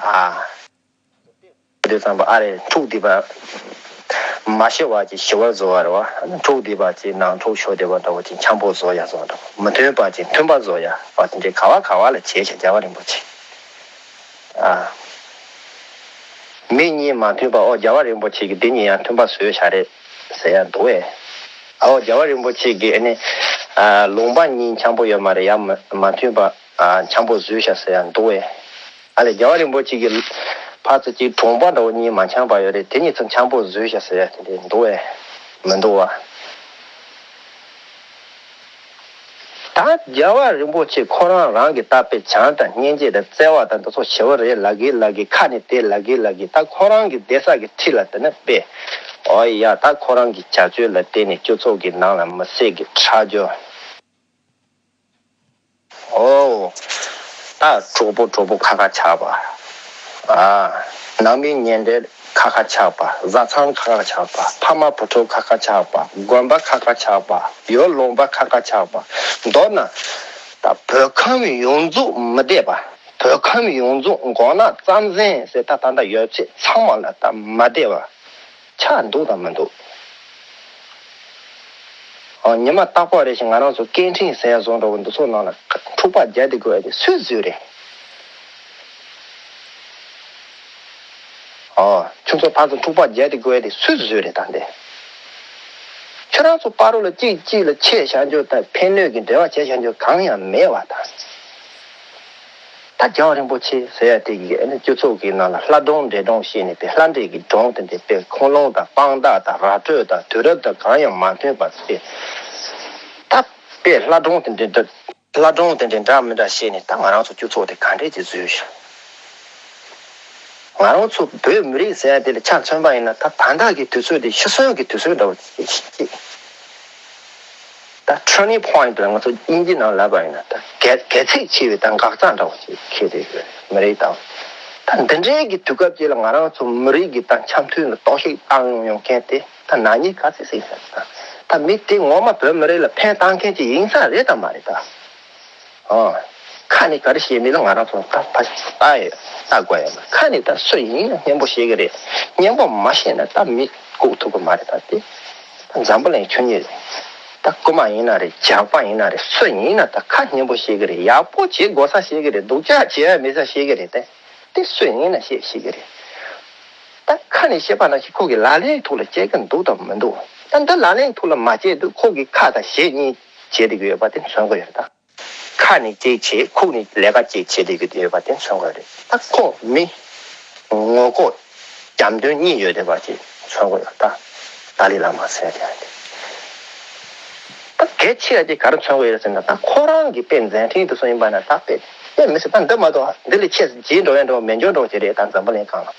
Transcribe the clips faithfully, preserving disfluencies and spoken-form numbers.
ཨ། དེ་ཙམ་པ་ཨ་རེ་འཁྲུག་བསྡད་པ། མ་ཤི་བ་ཅིག་ཞི་བར་བཟོ་བ་རེད་བ། འཁྲུག་བསྡད་པ་ཅིག་ནང་འཁྲུག་ཤོར་བསྡད་པ་འདྲ་བོ་ཅིག་འཆམ་པོ་བཟོ་ཡ་བཟོ་འདྲ་བོ། མི་མཐུན་པ་ཅིག་མཐུན་པ་བཟོ་ཡ་བ་དེ་འདྲའི་ག་བ་ག་བ་ལ་བྱས་ཤག་རྒྱལ་བ་རིན་པོ་ཆེ། ཨ། མི་གཉིས་མ་མཐུན་པ་ཨོ་རྒྱལ་བ་རིན་པོ་ཆེ་གིས་འདི་གཉིས་ཡང་མཐུན་པ་བཟོས་ཤག་རེད་ཟེར་ཡ་འདུག་བས། ཨོ་རྒྱལ་བ་རིན་པོ་ཆེ་གིས་ཨ་ནི། ཨ། ལུང་པ་གཉིས་འཆམ་པོ་ཡོད་མ་རེད་ཡ། མ་མ་མཐུན་པ། ཨ། འཆམ་པོ་བཟོས་ཤག་ཟེར་ཡ་འདུག་བས། ཨ་ལས་རྒྱལ་བ་རིན་པོ་ཆེ་གི་ཕར་ཚུར་གཅིག་གྲོང་པ་འདྲ་བོ་གཉིས་མ་འཆམ་པ་ཡོད་རེད། དེ་གཉིས་ཚུར་འཆམ་པོ་བཟོས་ཤག་ཟེར་ཡ་དེ་འདྲས་འདུག་བས། མི་འདུག་བ། ད་རྒྱལ་བ་རིན་པོ་ཆེ་ཁོ་རང་རང་གི་ད་དཔེ་བྱམས་དང་སྙིང་རྗེ་དང་བརྩེ་བ་དང་འདི་ཚོ་ཞེ་པོ་རེད་ལབ་གི་ལབ་གི་ཁ་ནས་དེ་ལབ་གི་ལབ་གི་ད་ཁོ་རང་གི་བསྡད་ས་གི་འཁྲིས་ལ་དེ་ནས་དཔེ། ཨོ་ཡ་ད་ཁོ་རང་གི་བྱ་སྤྱོད་ལ་བརྟེན་ནས་སྤྱི་ཚོགས་ཀྱི་ནང་ལ་མི་སེར་གྱི་ཁྲག་སྦྱོར། ཨོ། ད་གྲོགས་པོ་གྲོགས་པོ་ཁ་ཁ་ཆགས་པ། ཨ། ནང་མི་ཉེ་འབྲེལ་ཁ་ཁ་ཆགས་པ། བཟའ་ཚང་ཁ་ཁ་ཆགས་པ། ཕ་མ་བུ་ཕྲུག་ཁ་ཁ་ཆགས་པ། དགོན་པ་ཁ་ཁ་ཆགས་པ། ཡུལ་ལུང་པ་ཁ་ཁ་ཆགས་པ། མདོར་ན། ད་བོད་ཁམས་ཡོངས་རྫོགས་མི་བསྡད་པ། བོད་ཁམས་ཡོངས་རྫོགས་མགོ་ནག་རྩམ་ཟན་ཟེར་ད་ད་ལྟ་ཡོད་ཚད་ཚང་མ་ལ་ད་མ་བསྡད་པ། ཆགས་འདུག་དང་མི་འདུག་ཨ། ཉི་མ་རྟག་པར་རེ་བཞིན་ང་རང་ཚོ་སྐད་འཕྲིན་ཟེར་ཡ་བཟོ་འདྲ་བོ་འདི་ཚོ་ནང་ལ་འཁྲུག་པ་རྒྱག་བསྡད་དགོས་ཡ་དེ་སུས་བཟོས་རེད། ཨ། ཁྱོད་ཚོ་ཕར་ཚུར་འཁྲུག་པ་རྒྱག་བསྡད་དགོས་ཡ་དེ་སུས་བཟོས་རེད་ད་འདི། ཁྱོད་རང་ཚོ་བར་དུ་ལ་གཅིག་གཅིག་ལ་ཆད་བཞག་རྒྱུ་དང་ཕན་གནོད་ཀྱི་འབྲེལ་བ་བྱས་བཞག་རྒྱུ་གང་ཡང་མེད་པ་དང་། ད་རྒྱལ་བ་རིན་པོ་ཆེ་ཟེར་ཡ་དེ་གིས་ཨ་ནི་སྤྱི་ཚོགས་ཀྱི་ནང་ལ་ལྷ་སྒྲུང་འདྲེ་སྒྲུང་བཤད་ནས་དེ་ལྷ་འདྲེ་གི་སྒྲུང་དེ་འདྲ་དཔེ་ཁུངས་ལུང་དང་དཔང་རྟགས་དང་ར་སྤྲོད་དང་དུས་རབས་དང་གང་ཡང་མ་མཐུན་པ་དེ། ད་དཔེ་ལྷ་སྒྲུང་དེ་འདྲ་ལྷ་སྒྲུང་དེ་འདྲ་འདྲ་མི་འདྲ་བཤད་ནས་ད་ང་རང་ཚོ་སྤྱི་ཚོགས་དེ་ག་འདྲས་ཀྱིས་བཟོས་ཤག་ང་རང་ཚོ་བོད་མི་རིགས་ཟེར་ཡ་དེ་ལ་ཆ་མཚོན་པ་ཡིན་ན་ད་ད་ལྟ་གི་དུས་ཚོད་དེ་ཤི་གསོན་གྱི་དུས་ཚོད་འདྲ་བོ་ཅིག་ད་turning point ལ་ང་ཚོ་དབྱིན་ཇི་ནང་ལབ་པ་ཡིན་ན་ད་གལ་གལ་ཚིགས་ཆེ་བའི་ད་འགག་རྩ་འདྲ་བོ་ཅིག་འཁེལ་བསྡད་ཡོད་མི་རེད་དམ། ད་འདི་འདྲའི་གི་དུས་སྐབས་ཅིག་ལ་ང་རང་ཚོ་མི་རིགས་ཀྱི་ད་འཆམ་མཐུན་ལ་གཏོར་བཤིག་བཏང་ཡོང་མཁན་དེ་ད་ནག་ཉེས་ག་ཚོད་ཟིག་ཟེར་ད། ད་མི་དེ་ངོ་མ་བོད་མི་རིགས་ལ་ཕན་བཏང་མཁན་ཅིག་ཡིན་ས་རེད་དམ་མ་རེད་ད། ཨ། ཁ་ནས་ག་རེ་བཤད་མིན་ལ་ང་རང་ཚོ་ད་ཕ་ལྟ་ཡོད་ལྟ་དགོས་ཡོད་ལ་ཁ་ནས་ད་སུ་ཡིན་ན་སྙན་པོ་བཤད་གི་རེད། སྙན་པོ་མ་བཤད་ན་ད་མི་ལྐུགས་ཐུབ་གི་མ་རེད་ད་དེ། ད་འཛམ་བུ་གླིང་ཆོས་ཉིད་རེད། ད་རྐུ་མ་ཡིན་ན་རེད་ཇག་པ་ཡིན་ན་རེད་སུ་ཡིན་ན་ད་ཁ་སྙན་པོ་བཤད་གི་རེད། ཡག་པོ་བྱེད་དགོས་ས་བཤད་གི་རེད། སྡུག་ཅག་བྱེད་ཡ་མེད་ས་བཤད་གི་རེད་དེ། དེ་སུ་ཡིན་ན་བཤད་ཤེས་གི་རེད། ད་ཁ་ནས་བཤད་པ་ནང་བཞིན་ཁོ་གི་ལག་ལེན་ཐོག་ལ་སྐྱེལ་གི་འདུག་དང་མི་འདུག་ད་འདི་ལག་ལེན་ཐོག་ལ་མ་སྐྱེལ་དུས་ཁོ་གི་ཁ་དང་ཞེ་གཉིས་བྱེད་བསྡད་ཀྱི་ཡོད་པ་དེ་མཚོན་གི་ཡོད་རེད་ད། ཁ་ནས་གཅིག་བྱེད་ཁོག་ནས་ལས་ཀ་གཅིག་བྱེད་བསྡད་ཀྱི་ཡོད་པ་དེ་མཚོན་གི་ཡོད་རེད་ད། ཁོ་མི་ངོ་ལྐོག་རྒྱབ་མདུན་གཉིས་ཡོད་བསྡད་པ་ཅིག་མཚོན་གི་ཡོད་ད། ཏཱ་ལའི་བླ་མ་ཟེར་དེ་ཡང་དེ། ད་གལ་ཆེ་ཡ་དེ་ག་རེ་མཚོན་གི་ཡོད་རེད་ཟེར་ན་ད་ཁོ་རང་གི་དཔེ་མཛད་འཕྲིན་དེ་ཚོ་ཡིན་པ་ན་ད་དཔེ་དཔེ་མི་སྲིད་ད་འདི་མ་གཏོགས་འདི་ལས་ཆེས་རྗེས་འགྲོ་ཡ་འགྲོ་མེད་འགྱོ་འགྲོ་ཅེས་རེད་ད་འཛམ་བུ་གླིང་སྒང་ལ།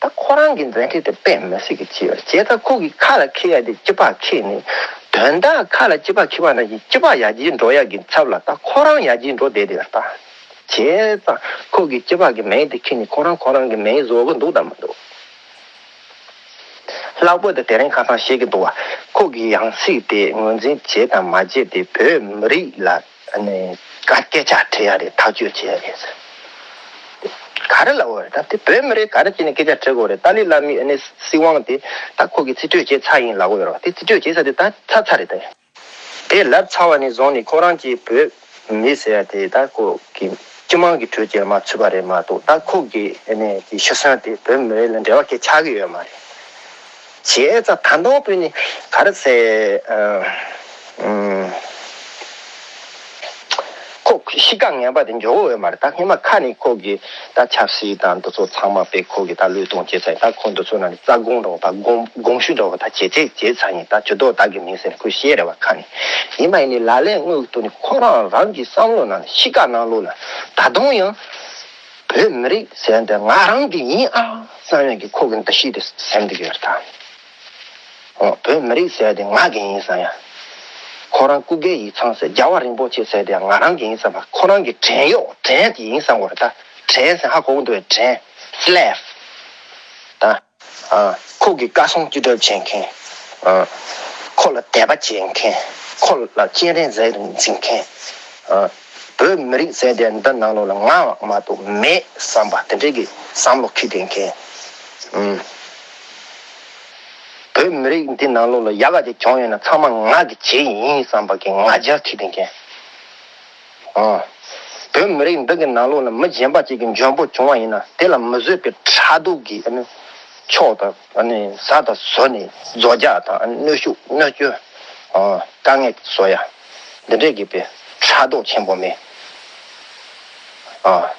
ད་ཁོ་རང་གི་མཛད་འཕྲིན་དེ་དཔེ་མི་སྲིད་ཀྱི་ཆེ་བ་བྱས་ཙང་ཁོ་གི་ཁ་ལ་འཁེལ་ཡ་དེ་སྤྱི་པ་འཁེལ་ནས་དོན་དག་ཁ་ལ་སྤྱི་པ་འཁེལ་བ་ནང་བཞིན་སྤྱི་པ་ཡར་རྒྱས་འགྲོ་ཡ་གི་ཚབ་ལ་ད་ཁོ་རང་ཡར་རྒྱས་འགྲོ་བསྡད་དེ་ད་བྱས་ཙང་ཁོ་གི་སྤྱི་པ་གི་མིང་དེ་འཁྱེར་ནས་ཁོ་རང་ཁོ་རང་གི་མིང་བཟོ་གི་འདུག་དང་མི་འདུག་ལྷག་པར་དུ་དེ་རིང་ཁ་སང་བཤད་ཀྱི་འདུག་བ། ཁོ་གི་ཡང་སྲིད་དེ་ངོས་འཛིན་བྱས་དང་མ་བྱས་དེ་བོད་མི་རིགས་ལ་ཨ་ནི་སྐད་ཆ་དྲི་ཡ་རེད། ཐག་གཅོད་བྱེད་ཡ་རེད་ཟེར། ག་རེ་ལབ་པ་རེད་ད། དེ་བོད་མི་རིགས་ག་རེ་བྱས་ནས་སྐད་ཆ་དྲི་དགོས་རེད། ཏཱ་ལའི་བླ་མའི་ཨ་ནི་སྲིད་དབང་དེ་ད་ཁོ་གིས་རྩིས་སྤྲོད་བྱས་ཚར་ཡིན་ལབ་དགོས་རེད་བ། དེ་རྩིས་སྤྲོད་བྱས་ཚར་དེ་ད་ཚར་ཚར་རེད་དེ། དེ་ལབ་ཚར་བ་ནས་བཟུང་ནས་ཁོ་རང་གིས་བོད་མི་ཟེར་ཡ་དེ་ད་ཁོ་གི་སྤྱི་དམངས་ཀྱི་གྲོས་ཀྱི་མ་ཚུད་པ་རེད་མ་གཏོགས་ད་ཁོ་གི་ཨ་ནི་གི་ཤི་གསོན་དེ་བོད་མི་རིགས་ལ་འབྲེལ་བ་གི་ཆགས་ཀྱི་ཡོད་མ་རེད། བྱས་ཙང་ད་དུང་བོད་ནི་ག་རེ་ཟེར་ཨ་ཨམ། ཁོ་གཤིས་ཀ་ངན་པ་དེ་འཇོག་གི་ཡོད་མ་རེད། ད་སྔོན་མ་ཁ་ནས་ཁོ་གི་ད་ཆབ་སྲིད་དང་འདི་ཚོ་ཚང་མ་དཔེ་ཁོ་གི་ད་བློས་གཏོང་བྱེད་ཚར། ད་ཁོ་འདི་ཚོ་ནང་ནས་རྩ་དགོངས་འདྲ་བོ་ད་དགོངས་དགོངས་ཞུ་འདྲ་བོ་ད་བྱེད་ཚད་བྱེད་ཚར་ཡིན། ད་ཇུས་གཏོགས་བདག་གི་མིང་ཟེར་ཁོས་བཤད་རེད་བ་ཁ་ནས། ཡིན་པ་ཡིན་ནའི་ལག་ལེན་དངོས་ཀྱི་ཐོག་ནས་ཁོ་རང་རང་གི་བསམ་བློ་ནང་ནས་གཤིས་ཀ་ནང་ལོགས་ལ་ད་དུང་ཡང་བོད་མི་རིགས་ཟེར་འདི་ང་རང་གི་ཡིན་ཨ་བསམ་ཡག་གི་ཁོ་གི་འདུ་ཤེས་དེ་སེམས་འདུག་ཡོད་ད། ཨོ། བོད་མི་རིགས་ཟེར་དེ་ང་གི་ཡིན་བསམ་ཡ། ཁོ་རང་སྐུ་སྒེར་ཡིག་ཚང་ཟེར་རྒྱལ་བ་རིན་པོ་ཆེ་ཟེར་དེ་ང་རང་གི་ཡིན་བསམ་པ། ཁོ་རང་གི་བྲན་གཡོག་བྲན་དེ་ཡིན་བསམ་དགོས་རེད་ད། བྲན་ཟེར་ཧ་གོ་གི་འདུག་བས་བྲན། slave། ད། ཨ། ཁོ་གི་བཀའ་གསུང་ཅི་སྒྲུབ་བྱེད་མཁན། ཨ། ཁོ་ལ་དད་པ་བྱེད་མཁན། ཁོ་ལ་སྤྱན་རས་གཟིགས་འཛིན་མཁན། ཨ། ད། བོད་མི་རིགས་ཟེར་དེ་འདི་ནང་ལོགས་ལ་ང་མ་གཏོགས་མེད་བསམ་པ་དེ་འདྲའི་གི་བསམ་བློ་འཁྱེར་བསྡད་མཁན། ཨུམ། བོད་མི་རིགས་འདི་ནང་ལོགས་ལ་ཡག་ག་ཅིག་བྱུང་ཡོད་ན་ཚང་མ་ང་གི་བྱས་ཡིན་བསམ་པ་གི་ང་རྒྱལ་འཁྱེར་བསྡད་མཁན། ཨང་། བོད་མི་རིགས་འདི་གི་ནང་ལོགས་ལ་མི་གཞན་པ་ཅིག་གི་འཇོན་པོ་བྱུང་བ་ཡིན་ན་དེ་ལ་མི་བཟོད་པའི་ཕྲག་དོག་གིས་ཨ་ནི་ཕྱོགས་དང་ཨ་ནི་ཟ་དང་ཟོ་ནས་རྫོགས་རྒྱག་དང་ཨ་ནི་གནོད་ཤུགས་གནོད་སྐྱོན། ཨང་། དཀའ་ངལ་བཟོ་ཡ། འདི་འདྲས་ཀྱི་པའི་ཕྲག་དོག་ཆེན་པོ་མེད། ཨང་།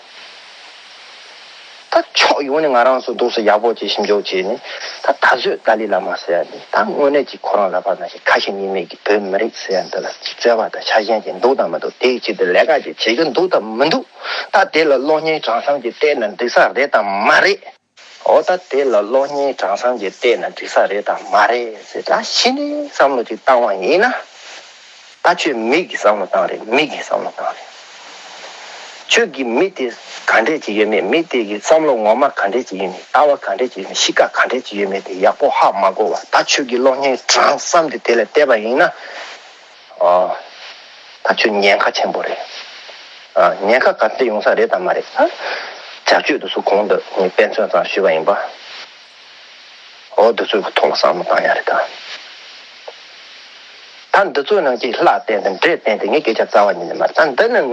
ད་ཕྱོགས་ཡོངས་ནས་ང་རང་ཚོ་འདུག་སེ་ཡག་པོ་ཅིག་ཞིབ་འཇུག་བྱས་ནས་ད་ད་གཟོད་ཏཱ་ལའི་བླ་མ་ཟེར་ཡ་འདི་ད་དངོས་གནས་ཀྱི་ཁོ་རང་ལ་ཕར་ན་ཞིག་ཁ་ཞེ་གཉིས་མེད་ཀྱི་བོད་མི་རིགས་ཟེར་ཡ་འདི་ལ་ཅིག་བརྩེ་བ་དང་ཆ་ཞེན་ཅིག་འདུག་དང་མི་འདུག་དེའི་ཆེད་དུ་ལས་ཀ་ཅིག་བྱེད་ཀྱི་འདུག་དང་མི་འདུག་ད་དེ་ལ་གློག་བརྙན་གྲངས་ཚང་ཅིག་བལྟས་ན་འགྲིག་ས་རེད་དང་མ་རེད། འོ་ད་དེ་ལ་གློག་བརྙན་གྲངས་ཚང་ཅིག་བལྟས་ན་འགྲིག་ས་རེད་དང་མ་རེད་ཟེར་ད་གཞི་ནས་བསམ་བློ་ཅིག་བཏང་བ་ཡིན་ན། ད་ཁྱོད་མི་གི་བསམ་བློ་བཏང་རེད། མི་གི་བསམ་བློ་བཏང་རེད། ཁྱོད་ཀྱི་མི་དེ་ག་འདྲས་ཅིག་ཡོད་མེད། མི་དེ་གི་བསམ་བློ་ངོ་མ་ག་འདྲས་ཅིག་ཡོད་མེད། ལྟ་བ་ག་འདྲས་ཅིག་ཡོད་མེད། གཤིས་ཀ་ག་འདྲས་ཅིག་ཡོད་མེད་དེ་ཡག་པོ་ཧ་མ་གོ་བ། ད་ཁྱོད་ཀྱི་གློག་བརྙན་གྲངས་ཙམ་དེ་དེ་ལ་བལྟས་པ་ཡིན་ན། ཨ། ད་ཁྱོད་ཉེན་ཁ་ཆེན་པོ་རེད། ཨ། ཉེན་ཁ་ག་འདྲས་ཡོང་ས་རེད་དང་མ་རེད། ཨ། བྱ་སྤྱོད་དེ་ཚོ་གོང་དུ་ངས་དཔེ་མཚོན་ཙམ་ཞུས་པ་ཡིན་པ། འོ་འདི་ཚོའི་གི་ཐོག་ལ་བསམ་བློ་བཏང་ཡ་རེད་ད། ད་འདི་ཚོའི་ནང་གི་ལྷག་བསྟན་དང་འདྲེས་བསྟན་དེ་ངས་སྐད་ཆ་རྩ་བ་ཉིད་ནས་མ་རེད། ད་འདི་ནི་ང་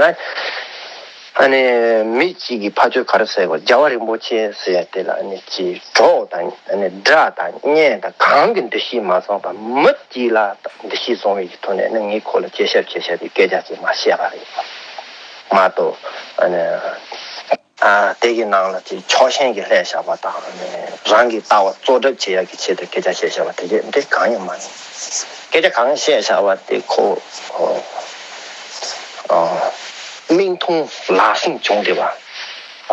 ཨ་ནི་མི་གཅིག་གི་ཕ་ཆོས་ག་རེ་ཟེར་དགོས། རྒྱལ་བ་རིན་པོ་ཆེ་ཟེར་ཡ་དེ་ལ་ཨ་ནི་ཅིག་གྲོགས་དང་ཨ་ནི་དགྲ་དང་གཉེན་དང་གང་གི་འདུ་ཤེས་མ་བཟུང་བ་མི་གཅིག་ལ་འདུ་ཤེས་བཟུང་བའི་གི་ཐོག་ནས་ཨ་ནི་ངས་ཁོ་ལ་གཅེས་ཞབས་བྱེད་ཞབས་ཀྱི་སྐད་ཆ་ཅིག་མ་བཤད་པ་རེད་མ་གཏོགས་ཨ་ནི། ཨ། དེ་གི་ནང་ལ་ཅིག་ཕྱོགས་ཞེན་གྱི་ལྷད་བཞག་པ་དང་རང་གི་ལྟ་བ་གཙོ་སྒྲུབ་བྱེད་ཡག་གི་ཆེད་དུ་སྐད་ཆ་བཤད་བཞག་པ་དེ་གས་འདི་གང་ཡང་མ་ཡིན། སྐད་ཆ་གང་བཤད་བཞག་པ་དེ་ཁོ། ཨོ། ཨ། མིག་མཐོང་ལག་ཟིན་བྱུང་བསྡད་པ། ར་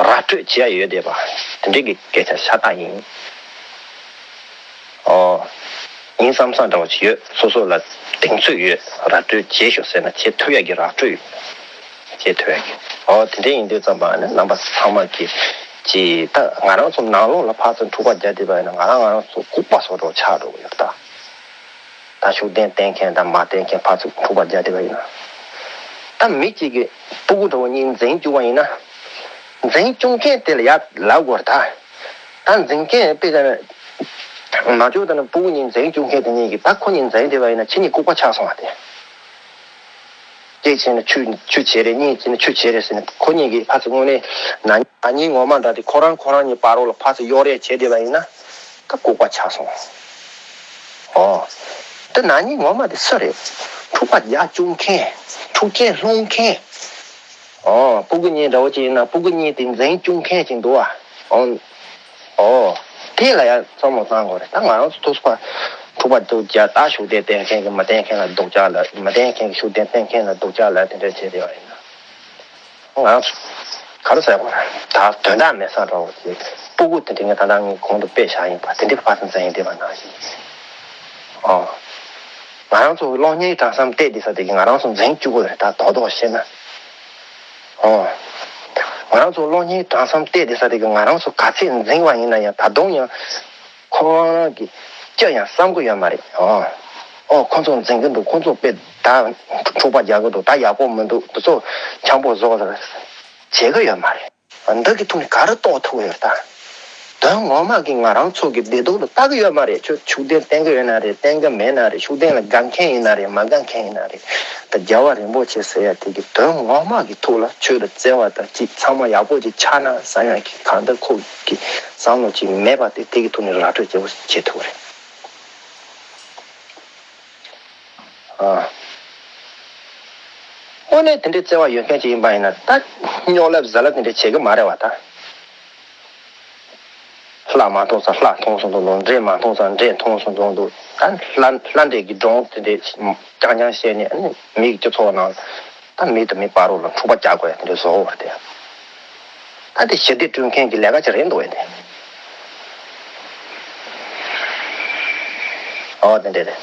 སྤྲོད་བྱེད་ཡ་ཡོད་བསྡད་པ། དེ་འདྲའི་གི་སྐད་ཆ་ཤ་སྟག་ཡིན། ཨོ། ཡིན་བསམ་བསམ་འདྲ་བོ་ཅིག་ཡོད། སོ་སོ་ལ་གདེང་ཚོད་ཡོད། ར་སྤྲོད་བྱེད་ཤོག་ཟེར་ན་བྱེད་ཐུབ་ཡ་གི་ར་སྤྲོད་ཡོད། བྱེད་ཐུབ་ཡ་གི། ཨོ་དེ་འདྲ་ཡིན་དུས་ཙམ་པ་ནི་རྣམ་པ་ཚང་མ་གི་ཅིག་ད་ང་རང་ཚོ་ནང་ལོགས་ལ་ཕར་ཚུར་འཁྲུག་པ་རྒྱག་བསྡད་པ་ཡིན་ན་ང་རང་ང་རང་ཚོ་ལྐུགས་པ་བཟོ་འདྲ་བོ་ཆགས་འགྲོ་གི་ཡོད་ད། ད་ཤུགས་ལྡན་བསྟེན་མཁན་དང་མ་བསྟེན་མཁན་ཕར་ཚུར་འཁྲུག་པ་རྒྱག་བསྡད་པ་ཡིན་ན། ད་མི་གཅིག་གིས་སྤུ་གུ་འདྲ་བོ་གཉིས་འཛིང་བཅུག་པ་ཡིན་ན། འཛིང་བཅུག་མཁན་དེ་ལ་ཡ་ལབ་དགོས་རེད་ད། ད་འཛིང་མཁན་དཔེ་ཆ་ནས་མ་བཅུག་ད་ནི་སྤུ་གུ་གཉིས་འཛིང་བཅུག་མཁན་དེ་གཉིས་ཀྱིས་ད་ཁོ་གཉིས་འཛིང་བསྡད་པ་ཡིན་ན་ཁྱེད་གཉིས་ལྐུགས་པ་ཆགས་སོང་བ་དེ། གཅིག་བྱས་ན་ཆུ་ཆུ་བྱེད་རེད། གཉིས་བྱས་ན་ཆུ་བྱེད་རེད་ཟེར་ནས་ཁོ་གཉིས་ཀྱིས་ཕར་ཚུར་དངོས་གནས་ན་ན་ནིང་ངོ་མ་འདྲ་དེ་ཁོ་རང་ཁོ་རང་གཉིས་བར་རོགས་ལ་ཕར་ཚུར་གཡོ་རེས་བྱས་བསྡད་པ་ཡིན་ན་ད་ལྐུགས་པ་ཆགས་སོང་། ཨོ། དེ་ན་ནིང་ངོ་མ་དེ་སུ་རེད། འཁྲུག་པ་རྒྱག་བཅུག་མཁན། འཁྲུག་རྐྱེན་སློང་མཁན། ཨོ། སྤུ་གུ་གཉིས་འདྲ་བོ་ཅིག་ཡིན་ན་སྤུ་གུ་གཉིས་དེ་འཛིང་བཅུག་མཁན་ཅིག་འདུག་ཨ། ཨོ། ཨོ། དེ་ལ་ཡང་བསམ་བློ་བཏང་དགོས་རེད། ད་ང་རང་ཚོ་ཐུགས་པ་འཁྲུག་པ་འདུག་རྒྱག་ད་ཤུགས་ལྡན་བསྟེན་མཁན་གྱིས་མ་བསྟེན་མཁན་ལ་སྡུག་ཅག་ལབ། མ་བསྟེན་མཁན་གྱིས་ཤུགས་ལྡན་བསྟེན་མཁན་ལ་སྡུག་ཅག་ལབ། དེ་འདྲ་བྱས་བསྡད་པ་ཡིན་ན། ང་རང་ཚོ་ག་རེ་ཟེར་དགོས་རེད། ད་དོན་དག་མེད་ས་འདྲ་བོ་ཅིག་སྤུ་གུ་དེ་འདྲ་ངས་ད་ལྟ་ངས་གོང་དུ་དཔེ་བཞག་ཡིན་པ་དེ་འདྲའི་ཕར་ཚུར་འཛིང་བསྡད་པ་ནང་བཞིན། ཨོ། ང་རང་ཚོ་གློག་བརྙན་གྲངས་ཙམ་བལྟས་བསྡད་ས་དེ་གིས་ང་རང་ཚོ་འཛིང་བཅུག་གི་རེད། ད་རྡོག་རྡོག་བཤད་ན། ཨོ། ང་རང་ཚོ་གློག་བརྙན་གྲངས་ཙམ་བལྟས་བསྡད་ས་དེ་གིས་ང་རང་ཚོ་ག་ཚད་འཛིང་བ་ཡིན་ན་ཡང་ད་དུང་ཡང་ཁོ་རང་གིས་ཅི་ཡང་བསམ་གི་ཡོད་མ་རེད། ཨོ། ཨོ་ཁོ་ཚོ་འཛིང་གི་འདུག་ཁོ་ཚོ་དཔེ་ད་འཁྲུག་པ་རྒྱག་གི་འདུག་ད་ཡག་པོ་མི་འདུག་འདི་ཚོ་འཆམ་པོ་བཟོ་བྱེད་གི་ཡོད་མ་རེད། འདི་གི་ཐོག་ནས་ག་རེ་རྟོགས་ཐུབ་ཡོད་ད། དོན་ངོ་མ་གི་ང་རང་ཚོ་གི་བདེ་སྡུག་ལ་ལྟ་གི་ཡོད་མ་རེད། ཁྱོད་ཤུགས་ལྡན་བསྟེན་གི་ཡོད་ན་རེད། བསྟེན་གི་མེད་ན་རེད། ཤུགས་ལྡན་ལ་དགའ་མཁན་ཡིན་ན་རེད། མ་དགའ་མཁན་ཡིན་ན་རེད། ད་རྒྱལ་བ་རིན་པོ་ཆེ་ཟེར་ཡ་དེ་གི་དོན་ངོ་མ་གི་ཐོག་ལ་ཆོས་དང་བརྩེ་བ་དང་གཅིག་ཚང་མ་ཡག་པོ་ཅིག་ཆགས་ན་བསམ་ཡ་གི་གང་ལྟར་ཁོ་གི་བསམ་བློ་ཅིག་མེད་པ་དེ་དེ་གི་ཐོག་ནས་ར་སྤྲོད་བྱེད་པོ་བྱེད་ཐུབ་རེད། ཨ། དངོས་གནས་དེ་འདྲའི་བརྩེ་བ་ཡོད་མཁན་ཅིག་ཡིན་པ་ཡིན་ན་ད་སྨྱོ་ལབ་ཟ་ལབ་དེ་འདྲ་བྱེད་གི་མ་རེད་བ་ད། ལྷ་མ་མཐོང་ས་ལྷ་མཐོང་སོང་འདུག་འདྲེ་མ་མཐོང་ས་འདྲེ་མཐོང་སོང་འདུག་ད་ལྷ་ལྷ་འདྲེ་གི་སྒྲུང་དེ་འདྲ་རྐྱང་རྐྱང་བཤད་ནས་ཨ་ནི་མི་གི་སྤྱི་ཚོགས་ནང་ད་མི་དང་མི་བར་རོགས་ལ་འཁྲུག་པ་རྒྱག་དགོས་ཡ་དེ་འདྲ་བཟོ་བར་དེ། ད་དེ་ཞི་བདེ་བསྐྲུན་མཁན་གྱི་ལས་ཀ་ཅིག་རེད་འདུག་ཨེ་དེ། ཨོ་དེ་འདྲ་རེད།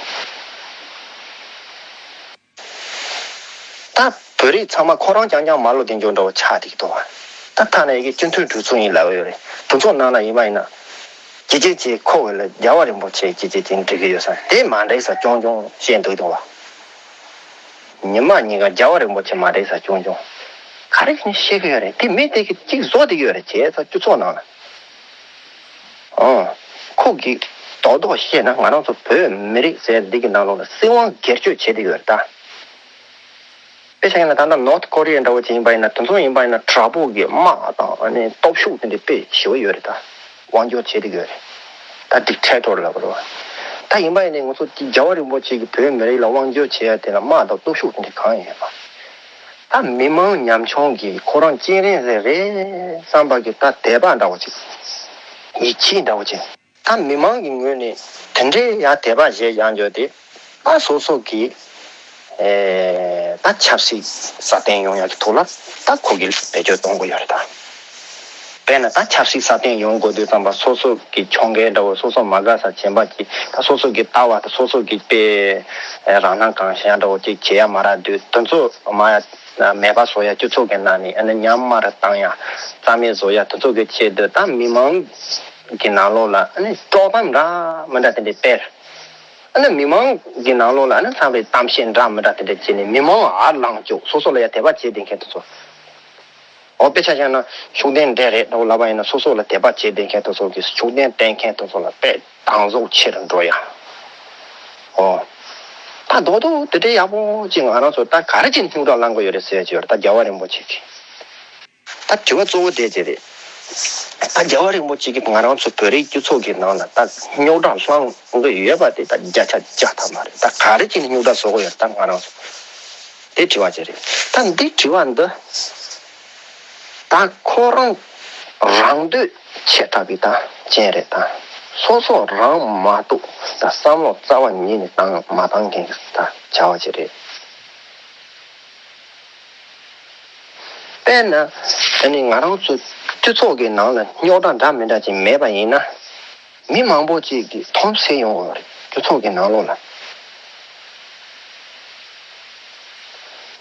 ད་བོད་རིགས་ཚང་མ་ཁོ་རང་རྐྱང་རྐྱང་མ་ལོ་དེ་འཇོག་འདྲ་བོ་ཆགས་ཏེ་འདུག་ད་ཐ་ན་ཡ་གི་སྤྱི་མཐུན་གྲོས་ཚོགས་ཡིན་ལབ་ཡོད་རེད། གྲོས་ཚོགས་ནང་ལ་ཡིན་པ་ཡིན་ན། ཅི་ཅི་ཅི་ཁོ་བོད་ལ་རྒྱལ་བ་རིན་པོ་ཆེ་ཅི་ཅི་ཅི་འགྲིག་གི་ཡོད་ས་དེ་མ་འགྲིག་ས་རྐྱང་རྐྱང་བཤད་འདུག་འདུག་བ། ཉི་མ་ཉིན་ག་རྒྱལ་བ་རིན་པོ་ཆེ་མ་འགྲིག་ས་རྐྱང་རྐྱང་ ག་རེ་བྱས་ནས་བཤད་ཀྱི་ཡོད་རེད། དེ་མི་དེ་གིས་གཅིག་བཟོ་བསྡད་ཀྱི་ཡོད་རེད། བྱས་ཙང་སྤྱི་ཚོགས་ནང་ལ། ཨོ། ཁོ་གིས་རྡོག་རྡོག་བཤད་ན་ང་རང་ཚོ་བོད་མི་རིགས་ཟེར་འདི་གི་ནང་ལོགས་ལ་སྲིད་དབང་སྒེར་གཅོད་བྱེད་བསྡད་ཀྱི་ཡོད་རེད་ད། དཔེ་ཆ་ཡིན་ན་ད་ལྟ་North Korea འདྲ་བོ་ཅིག་ཡིན་པ་ཡིན་ན། དེ་ཚོ་ཡིན་པ་ཡིན་ན་དྲག་པོ་གི་དམག་དང་ཨ་ནི་སྟོབས་ཤུགས་དེ་འདྲ་དཔེ་ཞེ་པོ་ཡོད་རེད་ད། དབང་སྒྱུར་བྱེད་བསྡད་ཀྱི་ཡོད་རེད། ད་dictator ལབ་རེད་བ། ད་ཡིན་པ་ཡིན་ནའི་ང་ཚོ་རྒྱལ་བ་རིན་པོ་ཆེ་གིས་བོད་མི་རིགས་ལ་དབང་སྒྱུར་བྱེད་ཡ་དེ་ལ་དམག་དང་སྟོབས་ཤུགས་དེ་འདྲ་གང་ཡང་ཡོད་མ་རེད། ད་མི་མང་ཉམ་ཆུང་གིས་ཁོ་རང་སྤྱན་རས་གཟིགས་རེད་བསམ་པ་གི་ད་དད་པ་འདྲ་བོ་ཅིག་ཡིད་ཆེས་འདྲ་བོ་ཅིག་ད་མི་མང་གི་ངོས་ནས་དེ་འདྲའི་ཡ་དད་པ་བྱེད་ཡང་འགྱོ་དེ། ད་སོ་སོ་གི་ཨེ་ད་ཆབ་སྲིད་སྲ་བརྟན་ཡོང་ཡག་གི་ཐོག་ལ་ད་ཁོ་གིས་བེད་སྤྱོད་གཏོང་དགོས་ཡོད་རེད་ད། དཔེར་ན་ད་ཆབ་སྲིད་སྲ་བརྟན་ཡོང་དགོས་དུས་ཙམ་པ་སོ་སོ་གི་ཕྱོགས་འགལ་འདྲ་བོ། སོ་སོ་མ་དགའ་ས་བྱེད་པ་ཅིག་ད་སོ་སོ་གི་ལྟ་བ་དང་སོ་སོ་གི་དཔེ་རང་སྣང་གང་ཤར་འདྲ་བོ་ཅིག་བྱེད་ཡ་མ་རག་དུས། དེ་ཚོ་མ་མེད་པ་བཟོ་ཡ། སྤྱི་ཚོགས་ཀྱི་ནང་ནས་ཨ་ནི་ཉམས་དམའ་རུ་བཏང་ཡ། རྩ་མེད་བཟོ་ཡ། དེ་ཚོ་གི་ཆེད་དུ་ད་མི་མང་གི་ནང་ལོགས་ལ་ཨ་ནི་དཀྲོག་གཏམ་འདྲ་མི་འདྲ་དེ་འདྲ་སྤེལ། ཨ་ནི་མི་མང་གི་ནང་ལོགས་ལ་ཨ་ནི་ཚང་མས་གཏམ་བཤད་འདྲ་མི་འདྲ་དེ་འདྲ་བྱས་ནས་མི་མང་ཨར་ལངས་བཅུག་སོ་སོ་ལ་ཡ་དད་པ་བྱེད་བསྡད་མཁན་དེ་ཚོ། འོ་དཔེ་ཆ་བཞག་ན་ཤུགས་ལྡན་འདྲ་རེད་འདྲ་བོ་ལབ་པ་ཡིན་ན། སོ་སོ་ལ་དད་པ་བྱེད་བསྡད་མཁན་དེ་ཚོ་གིས་ཤུགས་ལྡན་བསྟེན་མཁན་དེ་ཚོ་ལ་དཔེ་སྡང་ཟུག་ཆེ་རུ་འགྲོ་ཡ། འོ། ད་རྡོག་རྡོག་དེ་འདྲའི་ཡག་པོ་ཅིག་ང་རང་ཚོ་ད་ག་རེ་བྱས་ནས་རྙོག་དྲ་ལངས་དགོས་ཡོད་རེད་ཟེར་གྱི་ཡོད་རེད། ད་རྒྱལ་བ་རིན་པོ་ཆེ་གིས། ད་དྲི་བ་གཙོ་བོ་དེ་ཅི་རེད། ད་རྒྱལ་བ་རིན་པོ་ཆེ་གིས་ང་རང་ཚོ་བོད་རིགས་སྤྱི་ཚོགས་ཀྱི་ནང་ལ་ད་རྙོག་དྲ་བསླངས་གི་ཡོད་པ་དེ་ད་བརྒྱ་ཆ་བརྒྱ་ཐམ་པ་རེད། ད་ག་རེ་བྱས་ནས་རྙོག་དྲ་བཟོ་གི་ཡོད་ད་ང་རང་ཚོ། དེ་དྲི་བ་ཅི་རེད། ད་འདི་དྲི་བ་འདི་ད་ཁོ་རང་རང་འདོད་ཆེ་དྲགས་པའི་ད་རྐྱེན་རེད་ད། སོ་སོ་རང་མ་གཏོགས་ད་བསམ་བློ་རྩ་བ་ཉིད་ནས་བཏང་མ་བཏང་མཁན་གྱི་ད་བྱ་བ་ཅི་རེད། དཔེར་ན་ཨ་ནི་ང་རང་ཚོ་སྤྱི་ཚོགས་ཀྱི་ནང་ལ་རྙོག་དྲ་འདྲ་མི་འདྲ་ཅིག་མེད་པ་ཡིན་ན། མི་མང་པོ་ཅིག་གིས་དོམ་སེལ་ཡོང་གི་ཡོད་རེད་སྤྱི་ཚོགས་ཀྱི་ནང་ལོགས་ལ།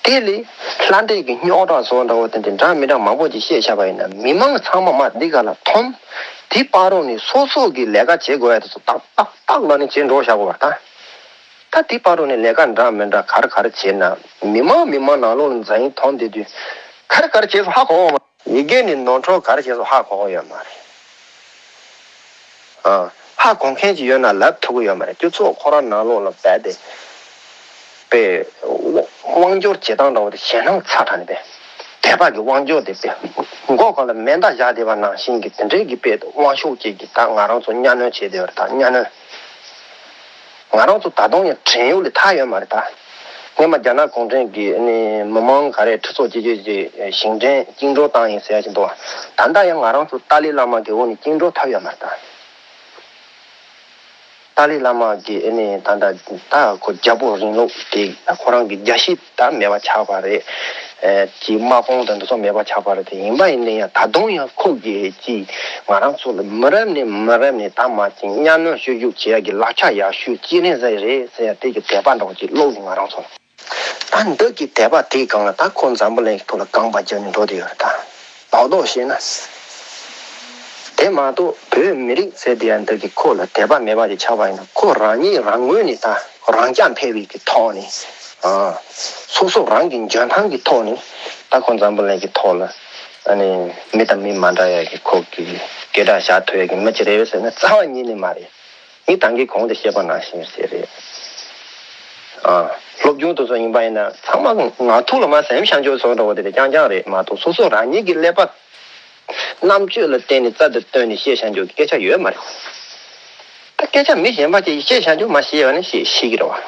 དེ་ལས་ལྷ་འདྲེ་གི་རྙོག་དྲ་བཟོ་འདྲ་བོ་དེ་འདྲ་འདྲ་མི་འདྲ་མང་པོ་ཅིག་བཤད་བཞག་པ་ཡིན་ན། མི་མང་ཚང་མ་མར་འདི་ག་ལ་དོམ། དེ་བར་རོ་ནས་སོ་སོ་གི་ལས་ཀ་བྱེད་དགོས་ཡ་དེ་ཚོ་ཏག་ཏག་ཏག་ལ་ནི་བྱེད་འགྲོ་བཞག་གོ་བ་ད། ད་དེ་བར་རོ་ནས་ལས་ཀ་འདྲ་མི་འདྲ་ག་རེ་ག་རེ་བྱེད་ན། མི་མང་མི་མང་ནང་ལོགས་ལ་འཛིང་དོན་དེ་དུས་ག་རེ་ག་རེ་བྱེད་སོ་ཧ་གོ་གོ་མ། ཡི་གེ་ནས་ནོར་འཁྲུལ་ག་རེ་བྱེད་སོ་ཧ་གོ་གོ་ཡོད་མ་རེད། ཨ། ཧ་གོ་མཁན་ཅིག་ཡོད་ན་ལབ་ཐུབ་ཀྱི་ཡོད་མ་རེད། སྤྱི་ཚོགས་ཁོ་རང་ནང་ལོགས་ལ་རྦད་དེ་དཔེ་དབང་སྒྱུར་བྱེད་སྟངས་འདྲ་བོ་དེ་ཞེད་སྣང་ཚ་དྲགས་ནས་དཔེ་དད་པ་གི་དབང་སྒྱུར་དེ་དཔེ་མགོ་སྒང་ལ་མེ་མདའ་བཞག་བསྡད་པ་ནང་བཞིན་གྱི་དེ་འདྲའི་གི་དཔེ་དབང་ཤུགས་ཅིག་གིས་ད་ང་རང་ཚོ་གཉའ་གནོན་བྱས་བསྡད་པ་རེད། ད་གཉའ་གནོན། ང་རང་ཚོ་ད་དུང་ཡང་བྲན་གཡོག་ལས་ཐར་ཡོད་མ་རེད་ད། སྔོན་མ་རྒྱ་ནག་གུང་ཁྲན་གྱིས་ནི་མི་མང་ག་རེ་ཁྲི་ཚོ་གཅིག་གཅིག་གཅིག་ཞིང་བྲན་བཅིངས་འགྲོལ་བཏང་ཡིན་ཟེར་ཡ་ཞིག་འདུག་ད་ལྟ་ཡང་ང་རང་ཚོ་ཏཱ་ལའི་བླ་མ་གི་འོག་ནས་བཅིངས་འགྲོལ་ཐར་ཡོད་མ་རེད་ད། ཏཱ་ལའི་བླ་མ་གིས་ནི་ད་ལྟ་ད་ཁོ་རྒྱལ་པོ་རིང་ལུགས་དེ་ད་ཁོ་རང་གི་རྒྱལ་གཞིས་ད་མེད་པ་ཆགས་པ་རེད། ཨེ་ཅིག་དམག་དཔུང་དང་འདི་ཚོ་མེད་པ་ཆགས་པ་རེད། དེ་ཡིན་པ་ཡིན་ན་ཡང་ད་དུང་ཡང་ཁོ་གིས་ཅིག་ང་རང་ཚོ་ལ་མི་རབས་ནས་མི་རབས་ནས་ད་མ་ཅིག་གཉའ་གནོན་ཤུགས་རྒྱུག་བྱེད་ཡ་གི་ལག་ཆ་ཡག་ཤོས་སྤྱན་རས་གཟིགས་རེད་ཟེར་ཡ་དེ་གི་དད་པ་འདྲ་བོ་ཅིག་བླུགས་ནས་ང་རང་ཚོ་ལ། ད་འདི་གི་དད་པ་དེའི་སྒང་ལ་ད་ཁོ་འཛམ་བུ་གླིང་གི་ཐོག་ལ་རྐང་པ་རྒྱབ་ནས་འགྲོ་བསྡད་ཡོད་རེད་ད། རྡོག་རྡོག་བཤད་ན། དེ་མ་གཏོགས་བོད་མི་རིགས་ཟེར་དེ་ཡང་འདི་གི་ཁོ་ལ་དད་པ་མེད་པ་ཅིག་ཆགས་པ་ཡིན་ན། ཁོ་རང་ཉིད་རང་ངོས་ནས་ད་རང་རྐྱ་འཕེར་བའི་གི་ཐོག་ནས། ཨ། སོ་སོ་རང་གི་འཇོན་ཐང་གི་ཐོག་ནས་ད་ཁོ་འཛམ་བུ་གླིང་གི་ཐོག་ལ་ཨ་ནི་མི་དང་མི་མ་འདྲ་ཡ་གི་ཁོ་གི་སྐད་གྲགས་བཞག་ཐུབ་ཡ་གི་མི་ཅིག་རེད་ཟེར་ན་རྩ་བ་ཉིད་ནས་མ་རེད། ངས་ད་གིན་གོང་དུ་བཤད་པ་ནང་བཞིན་ཟེར་རེད། ཨ། སློབ་སྦྱོང་དེ་ཚོ་ཡིན་པ་ཡིན་ན་ཚང་མ་ངག་ཐོག་ལ་མར་ཟམ་ཤང་ཅོ་བཟོ་འདྲ་བོ་དེ་རྐྱང་རྐྱང་རེད་མ་གཏོགས། སོ་སོ་རང་ཉིད་ཀྱི་ཀླད་པ་རྣམ་དཔྱོད་ལ་བརྟེན་ནས་རྩལ་དུ་བཏོན་ནས་བཤད་ཤང་ཅོ་གི་སྐད་ཆ་ཡོད་མ་རེད། ད་སྐད་ཆ་མི་གཞན་པ་ཅིག་བཤད་ཤང་ཅོ་མ་བཤད་པ་ནི་བཤད་ཤེས་ཀྱི་རེད་བ།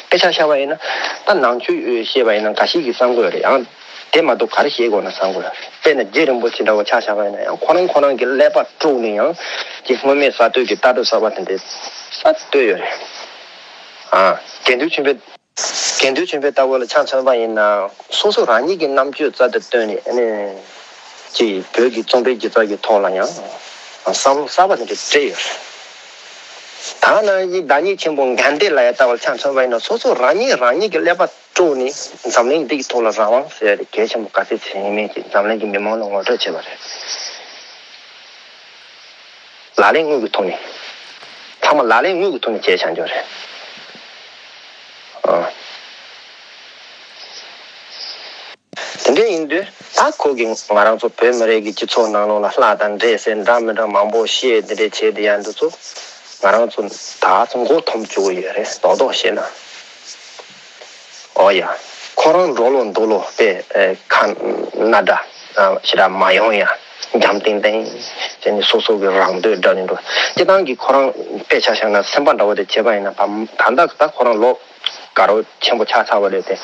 དཔེ་ཆ་བཞག་པ་ཡིན་ན་ད་ནང་ཆོས་བཤད་པ་ཡིན་ན་འགའ་ཞིག་གིས་བསམ་གྱི་ཡོད་རེད། ཡང་དེ་མ་གཏོགས་ག་རེ་བཤད་དགོས་ན་བསམ་གྱི་ཡོད་རེད། དཔེར་ན་རྗེ་རིན་པོ་ཆེ་འདྲ་བོ་ཆ་བཞག་པ་ཡིན་ན་ཡང་ཁོ་རང་ཁོ་རང་གི་ཀླད་པ་དཀྲུགས་ནས་ཡང་ཅིག་སྔོན་མེད་གསར་གཏོད་ཀྱི་ལྟ་གྲུབ་གསར་པ་དེ་འདྲའི་གསར་གཏོད་ཡོད་རེད། ཨ། དགེ་འདུན་ཆོས་འཕེལ། དགེ་འདུན་ཆོས་འཕེལ་ལྟ་བུ་ལ་ཆ་མཚོན་པ་ཡིན་ན་སོ་སོ་རང་ཉིད་ཀྱི་རྣམ་དཔྱོད་རྩལ་དུ་བཏོན་ནས་ཨ་ནི་ཅིག་བོད་ཀྱི་རྩོམ་པའི་སྒྱུ་རྩལ་གྱི་ཐོག་ལ་ཡང་བསམ་བློ་གསར་པ་དེ་འདྲ་སྤྲད་ཡོད་རེད། ད་ནང་བཞིན་བདག་ཉིད་ཆེན་པོ་གན་དྷི་ལབ་ཡ་ལྟ་བུ་ལ་ཆ་མཚོན་པ་ཡིན་ན་སོ་སོ་རང་ཉིད་རང་ཉིད་ཀྱི་ཀླད་པ་དཀྲུགས་ནས་འཛམ་གླིང་འདི་གི་ཐོག་ལ་རང་དབང་ཟེར་ཡ་དེ་གལ་ཆེན་པོ་ག་ཚད་ཚད་ཡིན་མིན་གྱིས་འཛམ་གླིང་གི་མི་མང་ལ་ངོ་སྤྲོད་བྱས་པ་རེད། ལག་ལེན་དངོས་ཀྱི་ཐོག་ནས། ཚང་མ་ལག་ལེན་དངོས་ཀྱི་ཐོག་ནས་བྱས་བཞག་འཇོག་རེད། ཨ། དེ་ དེ་ཡིན་དུས་ད་ཁོ་གིས་ང་རང་ཚོ་བོད་མི་རིགས་ཀྱི་སྤྱི་ཚོགས་ནང་ལོགས་ལ་ལྷ་དང་འདྲེ་ཟེར་འདྲ་མི་འདྲ་མང་པོ་བཤད་འདི་འདྲས་བྱས་དེ་ཡང་འདི་ཚོ་ང་རང་ཚོ་ད་ཚོ་མགོ་འཐོམ་བཅུག་གི་ཡོད་རེད། རྡོག་རྡོག་བཤད་ན། ཨོ་ཡ། ཁོ་རང་འགྲོ་ལོ་འདུག་ལོ་དཔེ་ཨེ་ཁ་སྣ་འདྲ་ཨ་ཞེ་དྲག་མ་ཡོང་ཡ། འཇམ་ཏིང་ཏིང་བྱས་ནས་སོ་སོ་གི་རང་འདོད་འདྲ་ནས་འགྲོ། སྤྱིར་བཏང་གི་ཁོ་རང་དཔེ་ཆ་བཞག་ན་སེམས་པ་འདྲ་བོ་དེ་བྱས་པ་ཡིན་ན་ད་ད་ལྟ་ད་ཁོ་རང་ལོ་དགའ་རབ་ཆེན་པོ་ཆགས་ཚར་བ་རེད་དེ།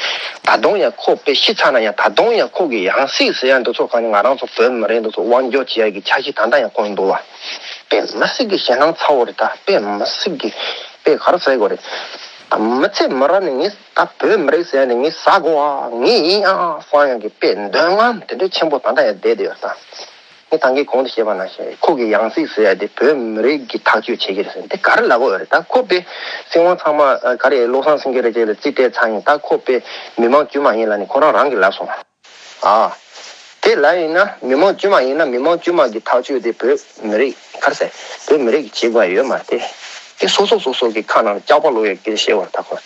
ད་དུང་ཡང་ཁོ་དཔེ་ཤི་ཚར་ན་ཡང་ད་དུང་ཡང་ཁོ་གི་ཡང་སྲིད་ཟེར་ཡ་འདི་ཚོ་གང་ནས་ང་རང་ཚོ་བོད་མི་རིགས་འདི་ཚོ་དབང་སྒྱུར་བྱེད་ཡ་གི་འཆར་གཞི་ད་ལྟ་ཡང་བསྐོང་འདུག་བ། དཔེ་མི་སྲིད་གི་ཞེད་སྣང་ཚ་བོ་རེད། ད་དཔེ་མི་སྲིད་གི་དཔེ་ག་རེ་ཟེར་དགོས་རེད། ད་མི་ཚེ་མི་རབས་ནས་ངས་ད་བོད་མི་རིགས་ཟེར་ཡ་ནས་ངས་ཟ་དགོས་ཨ་ངས་ཡིན་ཨ་བསམ་ཡ་གི་དཔེ་འདོད་རྔམ་དེ་འདྲའི་ཆེན་པོ་ད་ལྟ་ཡང་བསྡད་དེ་ཡོད་ད། ངས་ད་གིན་གོང་དུ་བཤད་པ་ནང་བཞིན་ཁོ་གི་ཡང་སྲིད་ཟེར་ཡ་དེ་བོད་མི་རིགས་ཀྱི་ཐག་གཅོད་བྱེད་ཀྱི་རེད་ཟེར་འདི་ག་རེ་ལབ་དགོས་རེད། ད་ཁོ་དཔེ་སྲིད་དབང་ཚང་མ་ཨ་ག་རེ་བློ་བཟང་སེང་གེ་རེད་ཅེས་ལ་རྩིས་སྤྲད་ཚར་ཡིན། ད་ཁོ་དཔེ་མི་མང་དཀྱུས་མ་ཡིན་ལབ་ནས་ཁོ་རང་རང་གིས་ལབ་སོང་ཨ། དེ་ལབ་ཡིན་ན་མི་མང་དཀྱུས་མ་ཡིན་ན་མི་མང་དཀྱུས་མ་གི་ཐག་གཅོད་དེ་བོད་མི་རིགས་ག་རེ་ཟེར་བོད་མི་རིགས་ཀྱིས་བྱེད་དགོས་ཡ་ཡོད་མ་རེད་དེ། དེ་སོ་སོ་སོ་སོ་གི་ཁ་ནང་ལ་སྐྱག་པ་བླུག་ཡ་སྐད་ཆ་བཤད་དགོས་རེད་ད་ཁོ།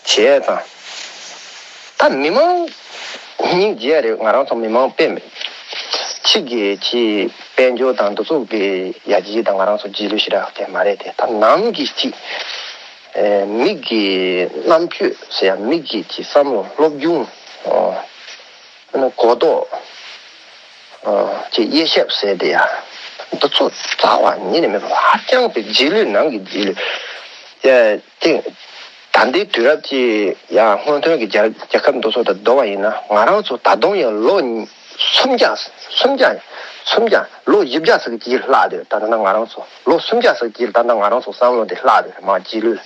བྱས་ཙང་། ད་མི་མང་སྙིང་རྗེ་རེད། ང་རང་ཚོ་མི་མང་དཔེ་མེད། ཕྱི་གི་ཕྱི་དཔལ་འབྱོར་དང་འདི་ཚོ་གི་ཡ་གྱི་དང་ང་རང་ཚོ་རྗེས་ལུས་ཞེ་དྲག་དེ་མ་རེད་དེ། ད་ནང་གི་ཕྱི་ཨེ་མི་གི་རྣམ་དཔྱོད་ཟེར་ཡ་མི་གི་ཕྱི་བསམ་བློ་སློབ་སྦྱོང་ཨོ་ཨ་ནི་གོ་རྟོགས་ཨོ་ཅེ་དབྱེ་ཞིབ་ཟེར་དེ་ཡ་འདི་ཚོ་རྩ་བ་ཉིད་ནས་མེད་པ་ཧ་ཅང་དེ་རྗེས་ལུས་ནང་གི་རྗེས་ལུས་ཡ་དེ། ད་ལྟའི་དུས་རབས་ཀྱི་ཡང་སྔོན་ཐོན་གྱི་རྒྱལ་རྒྱལ་ཁབ་འདི་ཚོ་དང་བསྡུར་བ་ཡིན་ན་ང་རང་ཚོ་ད་དུང་ཡང་ལོ་སུམ་བརྒྱ་སུམ་བརྒྱ་སུམ་བརྒྱ་ལོ་བཞི་བརྒྱ་ཙམ་གྱིས་ལྷག་དེ་ད་ལྟ་ང་རང་ཚོ་ལོ་སུམ་བརྒྱ་ཙམ་གྱིས་ད་ལྟ་ང་རང་ཚོ་བསམ་བློ་དེ་ལྷག་དེ་མ་རྗེས་ལུས་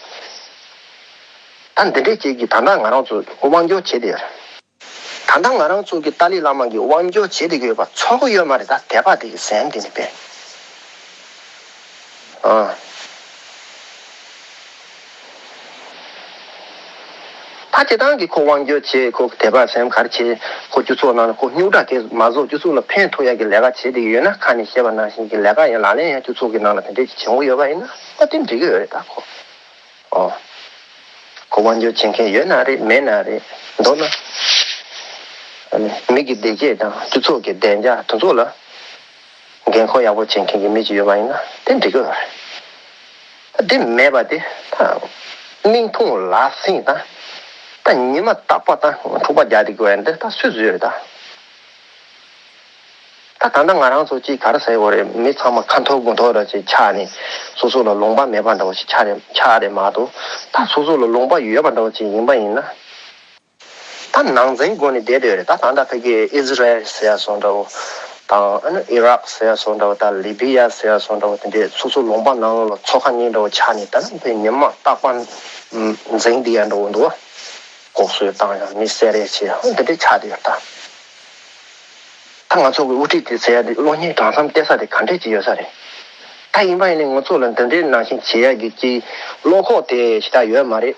ད་འདི་འདྲའི་ཅིག་གིས་ད་ལྟ་ང་རང་ཚོ་དབང་སྒྱུར་བྱེད་དེ་ཡོད་རེད། ད་ལྟ་ང་རང་ཚོ་གི་ཏཱ་ལའི་བླ་མ་གི་དབང་སྒྱུར་བྱེད་དེ་ཡོད་པ་ཚོར་གི་ཡོད་མ་རེད། ད་དད་པ་དེ་གི་ཟན་དེ་ནི་པས། ཨ། ད་སྤྱིར་བཏང་གི་ཁོ་དབང་སྒྱུར་བྱེད་ཁོ་དད་པ་སེམས་ག་རེ་བྱེད་ཁོ་སྤྱི་ཚོགས་ནང་ལ་ཁོ་རྙོག་དྲ་དེ་མ་བཟོ་སྤྱི་ཚོགས་ལ་ཕན་ཐོགས་ཡག་གི་ལས་ཀ་བྱེད་དེ་ཡོད་ན་ཁ་ནས་བཤད་པ་ནང་བཞིན་གྱི་ལས་ཀ་ཡང་ལག་ལེན་ཡང་སྤྱི་ཚོགས་ཀྱི་ནང་ལ་དེ་འདྲས་ཀྱི་བྱེད་འོས་ཡོད་པ་ཡིན་ན་ཨ་དེ་འགྲིག་གི་ཡོད་རེད་ད་ཁོ། ཨོ། ཁོ་དབང་སྒྱུར་བྱེད་མཁན་ཡོད་ན་རེད་མེད་ན་རེད་མདོར་ན། ཨ་ནི་མི་གི་བདེ་སྐྱིད་དང་སྤྱི་ཚོགས་ཀྱི་བདེ་འཇགས་དེ་ཚོ་ལ་འགན་ཁུར་ཡག་པོ་བྱེད་མཁན་གྱི་མི་ཅིག་ཡོད་པ་ཡིན་ན་དེ་འགྲིག་གི་རེད། དེ་མེད་པ་དེ་ད་མིག་མཐོང་ལག་ཟིན་ད་ད་ཉི་མ་རྟག་པར་ད་འཁྲུག་པ་རྒྱག་བསྡད་དགོས་ཡ་འདི་ད་སུས་བཟོས་རེད་ད། ད་ད་ལྟ་ང་རང་ཚོ་གཅིག་ག་རེ་ཟེར་དགོས་རེད། མི་ཚང་མ་ཁ་འཐོར་དགུ་འཐོར་ར་ཅིག་ཆགས་ནས་སོ་སོ་ལ་ལུང་པ་མེད་པ་འདྲ་བོ་ཞིག་ཆགས་རེད་ཆགས་རེད་མ་གཏོགས་ད་སོ་སོ་ལ་ལུང་པ་ཡོད་པ་འདྲ་བོ་ཅིག་ཡིན་པ་ཡིན་ན། ད་ནང་འཛིང་སྒོ་ནས་བསྡད་བསྡད་རེད། ད་ད་ལྟ་ཕ་གི་ཨི་ཟི་རལ་ཟེར་ཡ་བཟོ་འདྲ་བོ་དང་ཨ་ནི་ཨི་རག་ཟེར་ཡ་བཟོ་འདྲ་བོ་དང་ལི་བི་ཡ་ཟེར་ཡ་བཟོ་འདྲ་བོ་དེ་འདྲས་སོ་སོ་ལུང་པ་ནང་ལོགས་ལ་མཚོ་ཁ་གཉིས་འདྲ་བོ་ཆགས་ནས་ད་ནི་ཉི་མ་རྟག་པར་འཛིང་བསྡད་ཡ་འདྲ་བོ་འདུག་བ། ལྐོག་གསོད་བཏང་ཡ་མི་བསད་རེས་བྱེད་ཡ་འདི་འདྲས་ཆགས་བསྡད་ཡོད་ད། ད་ང་ཚོ་གི་དབུ་ཁྲིད་དེ་ཟེར་ཡ་དེ་གློག་བརྙན་གྲངས་ཙམ་བལྟས་ས་དེ་ག་འདྲས་ཅིག་ཡོད་ས་རེད། ད་ཡིན་པ་ཡིན་ནའི་ང་ཚོ་ལ་འདི་འདྲའི་ནང་བཞིན་བྱེད་ཡ་གི་ཅིག་བློ་ཁོག་དེ་ཞེ་དྲག་ཡོད་མ་རེད།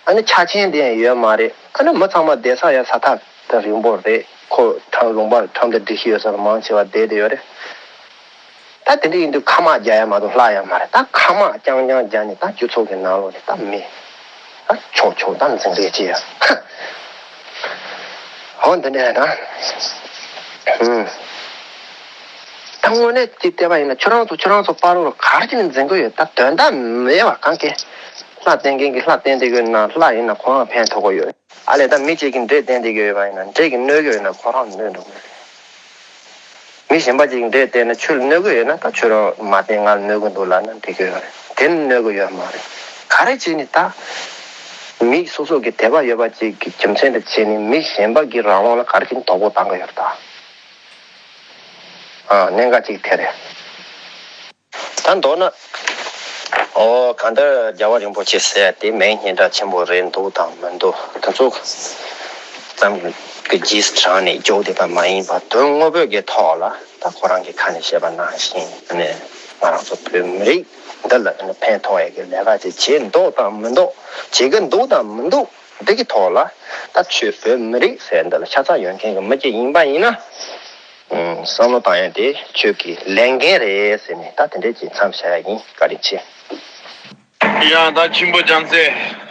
ཨ་ནི་ཆ་རྐྱེན་དེ་ཡང་ཡོད་མ་རེད། ཨ་ནི་མི་ཚང་མ་བསྡད་ས་ཡ་ས་ཐག་ད་རིང་པོ་རེད། ཁོ་ཁྲམ་ལུང་པ་ཁྲམ་དང་སྒྲིག་གཞི་ཡོད་ས་ལ་མང་ཆེ་བ་བསྡད་དེ་ཡོད་རེད། ད་དེ་འདྲ་ཡིན་དུས་ཁ་དམག་རྒྱག་ཡ་མ་གཏོགས་ལྷག་ཡ་མ་རེད། ད་ཁ་དམག་རྐྱང་རྐྱང་རྒྱག་ནས་ད་སྤྱི་ཚོགས་ཀྱི་ནང་ལོགས་ནས་ད་མི་ད་ཆོག་ཆོག་ད་འཛིང་རེས་བྱེད་ཡ། འོ་འདི་འདྲ་ཡ་ད། ཧུམ། ད་དངོས་གནས་ཅིག་བལྟས་པ་ཡིན་ན་ཁྱོད་རང་ཚོ་ཁྱོད་རང་ཚོ་བར་ལ་ག་རེ་བྱས་ནས་འཛིང་གི་ཡོད། ད་དོན་དག་མེད་པ་གང་གས་ལྷ་བསྟེན་མཁན་གྱིས་ལྷ་བསྟེན་བསྡད་ཀྱི་ཡོད་ན་ལྷ་ཡིན་ན་ཁོ་རང་ཕན་ཐོགས་ཀྱི་ཡོད། ཨ་ལས་ད་མི་གཅིག་གིས་འདྲེ་བསྟེན་བསྡད་ཀྱི་ཡོད་པ་ཡིན་ན་འདྲེ་གིས་གནོད་ཀྱི་ཡོད་ན་ཁོ་རང་གནོད་འགྲོ་གི་རེད། མི་གཞན་པ་གཅིག་གིས་འདྲེ་བསྟེན་ནས་ཁྱོད་ལ་གནོད་ཀྱི་ཡོད་ན་ད་ཁྱོད་རང་མ་བསྟེན། ང་ལ་གནོད་ཀྱི་འདུག་ལབ་ན་འགྲིག་གི་ཡོད་རེད། དེ་ནི་གནོད་ཀྱི་ཡོད་མ་རེད། ག་རེ་བྱས་ནས་ད་མི་སོ་སོ་གི་དད་པ་ཡོད་པ་གཅིག་གི་རྒྱུ་མཚན་དུ་བྱས་ནས་མི་གཞན་པ་གི་རང་དབང་ལ་ག་རེ་བྱས་ནས་དོ་ཕོག་བཏང་གི་ཡོད་རེད་ད། ཨ་གནད་འགག་གཅིག་དེ་རེད། ད་མདོར་ན། ཨོ་གང་ལྟར་རྒྱལ་བ་རིན་པོ་ཆེ་ཟེར་ཡ་དེ་མིང་སྙན་གྲགས་ཆེན་པོ་རེད་འདུག་དང་མི་འདུག་དེ་ཚོ་ཙམ་གྱི་རྗེས་སུ་འབྲངས་ནས་འཇོག་བསྡད་པ་མ་ཡིན་པར་དོན་དངོས་པོའི་གི་ཐོག་ལ་ད་ཁོ་རང་གི་ཁ་ནས་བཤད་པ་ནང་བཞིན་ནས་ང་རང་ཚོ་བོད་མི་རིགས་འདི་ལ་ཕན་ཐོགས་ཡ་གི་ལས་ཀ་ཅིག་བྱེད་འདོད་དང་མི་འདོད་བྱེད་ཀྱི་འདུག་དང་མི་འདུག་འདི་གི་ཐོག་ལ་ད་ཁྱོད་བོད་མི་རིགས་ཟེར་འདི་ལ་ཤ་ཚ་ཡོད་མཁན་གྱི་མི་གཅིག་ཡིན་པ་ཡིན་ན། ཨུམ། བསམ་བློ་བཏང་ཡ་དེ་ཁྱོད་ཀྱི་ལས་འགན་རེད་ཟེར་ནས་ད་དེ་འདྲས་ཀྱི་མཚམས་བཞག་ཡ་ཡིན། བཀའ་དྲིན་ཆེ། ཡ་ད་ཆེན་པོ་བྱམས་བརྩེ།